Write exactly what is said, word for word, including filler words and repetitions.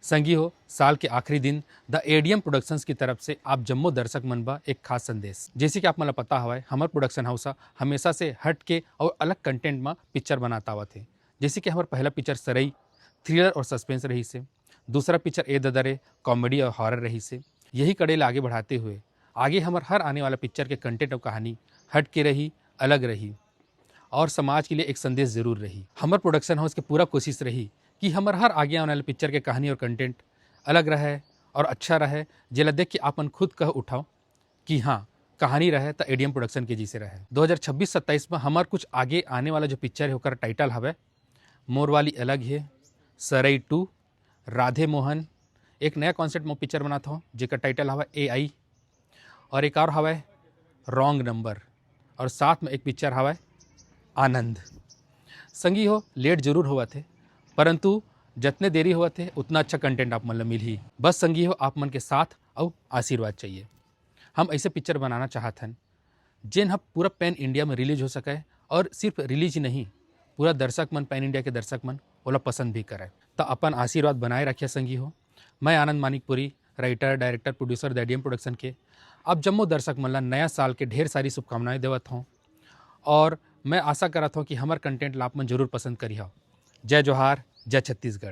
संगी हो, साल के आखिरी दिन द एडीएम प्रोडक्शंस की तरफ से आप जम्मो दर्शक मन बर एक खास संदेश। जैसे कि आप मन ला पता हवय, हमर प्रोडक्शन हाउस ह हमेशा से हट के और अलग कंटेंट म पिक्चर बनात आवत हे। जैसे कि हमर पहला पिक्चर सरई थ्रिलर और सस्पेंस रहिस हे, दूसरा पिक्चर ए ददा रे कॉमेडी और हॉरर रहिस हे। यही कड़ी ला आगे बढ़ाते हुए आगे हमर हर आने वाला पिक्चर के कंटेंट और कहानी हट के रही, अलग रही और समाज के लिए एक संदेश जरूर रही। हमर प्रोडक्शन हाउस के पूरा कोशिश रही कि हमर हर आगे आने वाले पिक्चर के कहानी और कंटेंट अलग रहे और अच्छा रहे, जेला देख के आप मन खुद कह उठाओ कि हाँ, कहानी रहे त एडीएम प्रोडक्शन के जैसे रहे। दो हज़ार छब्बीस सत्ताईस में हमर कुछ आगे आने वाला जो पिक्चर है, ओकर टाइटल हवे मोर वाली अलग है, सरई टू, राधे मोहन, एक नया कॉन्सेप्ट में पिक्चर बनात हूँ जेकर टाइटल हवे एआई, और एक और हवे रॉन्ग नंबर, और साथ में एक पिक्चर हवे आनंद। संगी हो, लेट जरूर होवत हे, परंतु जतने देरी होवत हे, उतना अच्छा कंटेंट आप मन ल मिलही। बस संगी हो, आप मन के साथ अउ आशीर्वाद चाहिए। हम ऐसे पिक्चर बनाना चाहत हन, जेन ह पूरा पैन इंडिया में रिलीज हो सके, और सिर्फ रिलीज ही नहीं, पूरा दर्शक मन, पैन इंडिया के दर्शक मन ओला पसंद भी करे। त अपन आशीर्वाद बनाए रखिए संगी हो। मैं Anand Manikpuri, writer, director, producer the ADM production के, आप जम्मो दर्शक मन ला नया साल के ढेर सारी शुभकामनाएं देवत हूँ, और मैं आशा करत हूँ कि हमर कंटेंट ला आप मन जरूर पसंद करिहा। जय जोहार, जय छत्तीसगढ़।